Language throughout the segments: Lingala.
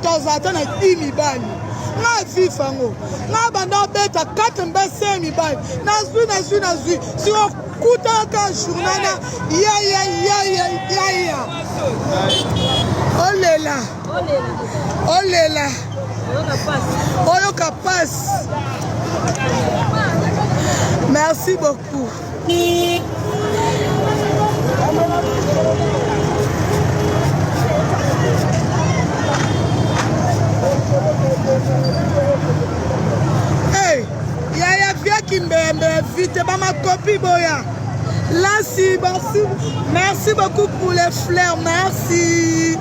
moto azala ata na 10 mibali nga vif yango nga banda obeta 4 mbe 5 mibali nazwi nazwi nazwi siko kutaka journal na ya ya ya ya ya ya olela olela oyoka pasi merci beaucoup Hey, yaya via kimbembe vite bamakopi boya lasi merci merci beaucoup pour les fleurs merci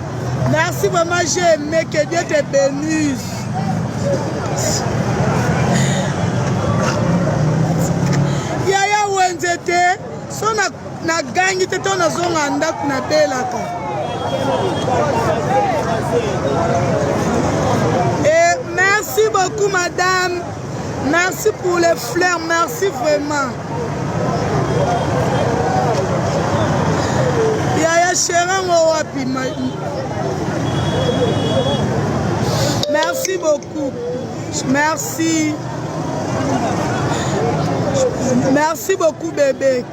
merci vraiment j'ai aimé que Dieu te bénisse yaya wenze te so nagangi te to nazonga ndako nabelaka Et merci beaucoup madame merci pour les fleurs merci vraiment yaya cherango wapi merci beaucoup merci merci beaucoup bébé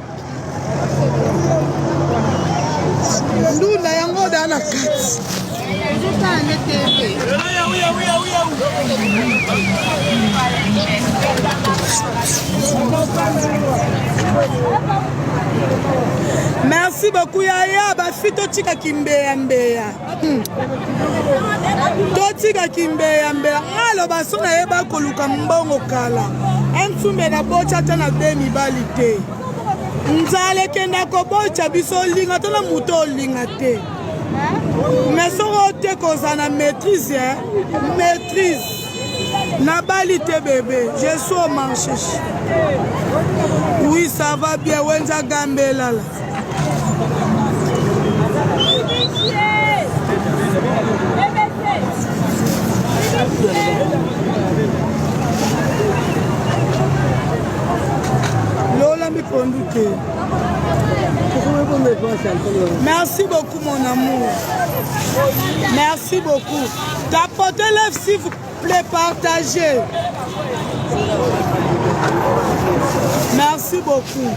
ndunda yango da na kati Merci beaucoup yaya bafi totika kimbeya mbeya hmm. Totika kimbeya mbeya nga aloba so nayeba koluka mbongo kala ensumbe nabotya ata na be mibali te nzala ekenda kobotya biso olinga to na moto olinga te mais soki ote kozala na maîtrise eh? maîtrise nabali te bebe je suis au marché oui ça va bien wenza gambe elala lolambi pondu te merci beaucoup mon amour merci beaucoup tapotez lève s'il vous plaît partagez merci beaucoup.